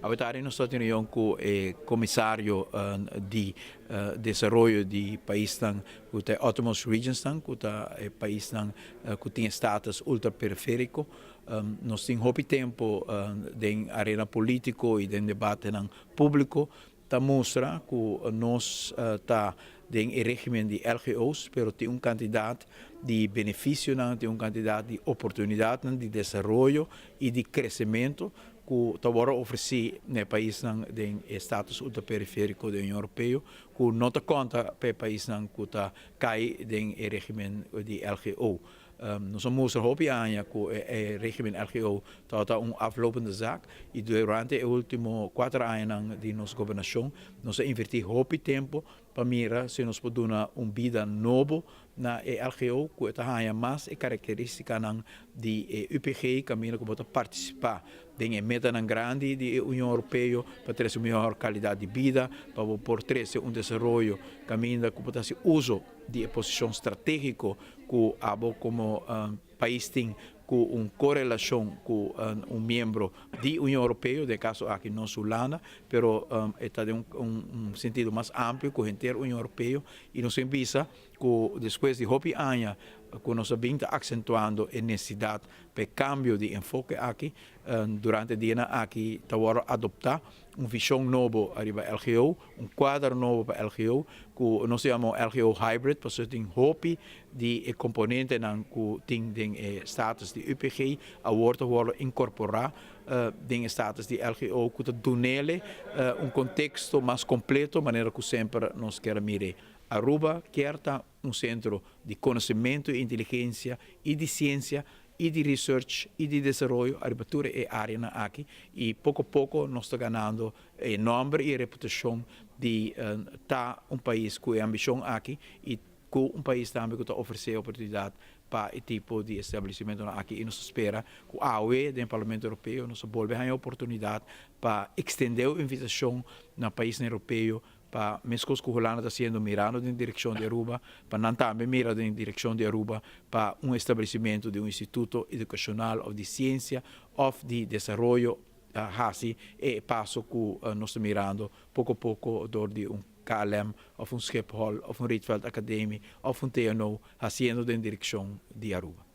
Awe nos ta den reunion ku e komisario di desaroyo di paisnan ku ta outermost regions, ku ta paisnan ku tin status ultraperifériko. Nos tin hopi tempu den arena polítiko i den debate públiko ta mustra ku nos ta den régimen di LGO's, pero tin un kantidat di benefisio, tin un kantidat di oportunidat di desaroyo i di kresementu ku ta ofresé na paisnan den status ultraperifériko di Union Europeo, ku no ta konta pa paisnan ku ta kai den régimen di LGO. Nos a mustra hopi aña ku e régimen LGO ta un aflopende zaak i durante e último 4 aña di nos gobernashon nos a invertí hopi tempu pa mira si nos por duna un bida nobo na LGO, ku ta mas e karakterístikanan di UPG, kaminda ku ta partisipá den meta grandi di Union Europeo pa trese un mihó kalidat di bida, pa por trese un desaroyo kaminda ku ta uso di posishon stratégiko ku abo komo pais tin ku un korelashon ku un miembro di Union Europeo, den kaso aki nos Hulanda, pero ta den un sentido mas amplio ku henter Union Europeo. I nos a bisa ku despues di hopi aña ku nos a bin aksentuando e nesesidat pa kambio di enfoke aki, durante e dia aki ta adoptá un vishon nobo ariba LGO, un kuadro nobo pa LGO, ku nos ta yama LGO hybrid, pasobra tin hopi di komponentenan ku tin den status di UPG, awor ta inkorporá den status di LGO, ku ta dun'é un konteksto mas kompleto, manera ku semper nos ke mira. Aruba ke ta un sentro di konosementu i inteligensia i di siensia i di research i di desaroyo ariba tur e área aki, i poko poko nos ta ganando e nòmber i reputashon di ta un pais ku ambishon aki i ku un pais tambe ku ta ofresé oportunidat pa e tipo di establesimentu aki. I nos ta spera ku awe den Parlamento Europeo nos ta bolbe haña oportunidat pa ekstendé e invitashon na pais europeo pa, meskos ku Hulanda ta hasiendo, mirando den direkshon di Aruba, pa nan tambe mira den direkshon di Aruba pa un establesimentu di un instituto edukashonal òf di siensia òf di desaroyo, hasi e paso ku nos ta mirando poko poko dor di un KLM òf un Schiphol òf un Rietveld Academie òf un TNO hasiendo den direkshon di Aruba.